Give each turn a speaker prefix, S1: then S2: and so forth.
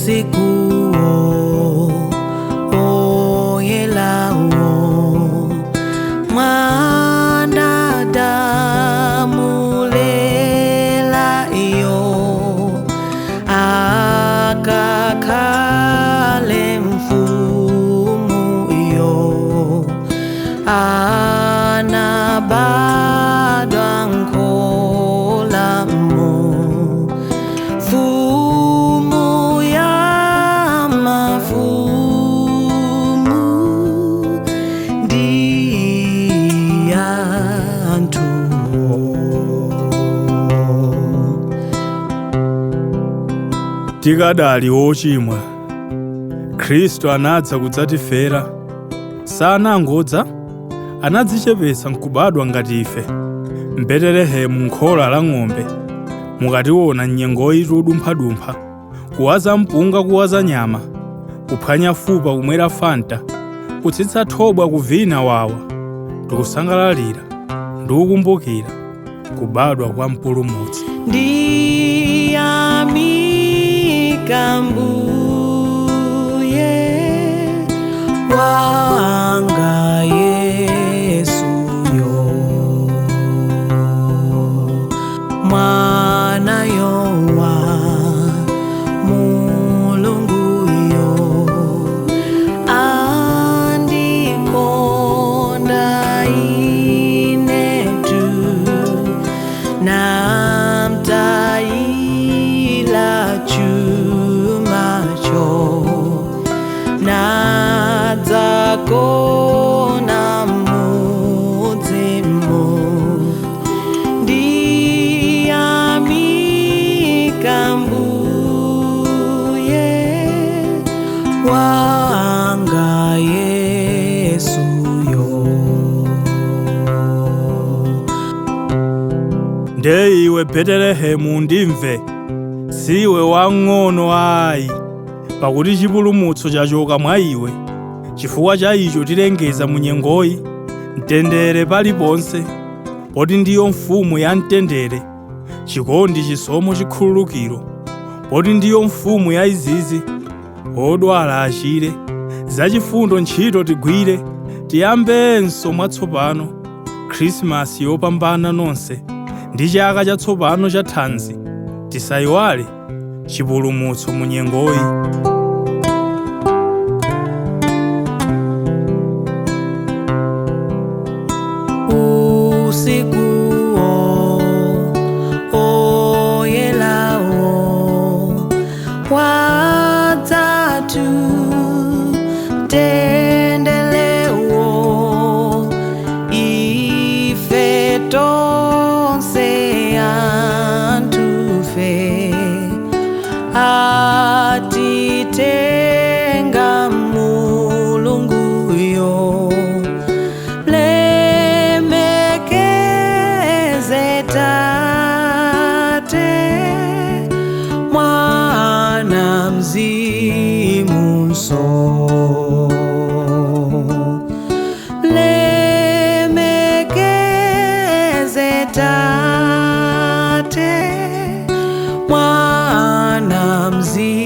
S1: Usikuwo oyelawo mwanadamulela iyo akakhale mfumu iyo anabadwa nkholamo Mfumu ya mafumu ndiyantu.
S2: Tikadali wochimwa, Khristu anadza kudzatifera. Sanangodza, anadzichepetsa nkubadwa ngati ife mbetelehemu nkhola la ng'ombe. Mukationa mnyengoyi tudumphadumpha, kuwaza mpunga, kuwaza nyama, kuphwanya fupa, kumwera fanta, kutsitsa thobwa, kuvina wawa, ndikusangalalira ndikukumbukira kubadwa kwa Mpulumutsi.
S1: Ndiyamika Mbuye wanga Yesuyo, mwana yowa Mulunguyo, andikonda inetu namtayila chumacho nadzakona mudzimu. Ndiyamika Mbuye wanga Yesuyo.
S2: Nde iwe Betelehemu ndimve, siwe wang'ono ayi, pakuti chipulumutso chachoka mwa iwe. Chifukwa cha icho tilengeza mu nyengoyi mtendere paliponse, poti ndiyo mfumu ya mtendere, chikondi, chisomo, chikhululukiro, poti ndiyo mfumu ya izizi. Odwala achire, zachifundo ntchito tigwire, tiyambenso mwatsopano Khrisimasi yopambana nonse ndi chaka chatsopano cha thanzi. Tisayiwale chipulumutso mu nyengoyi.
S1: Usikuwo oyelawo wadzatu tendelewo ife tonse antufe atitenga Mulunguyo. Lemekeze Tate, Mwana, Mzimu nso. Lemekeze Tate, Mwana, Mzimu.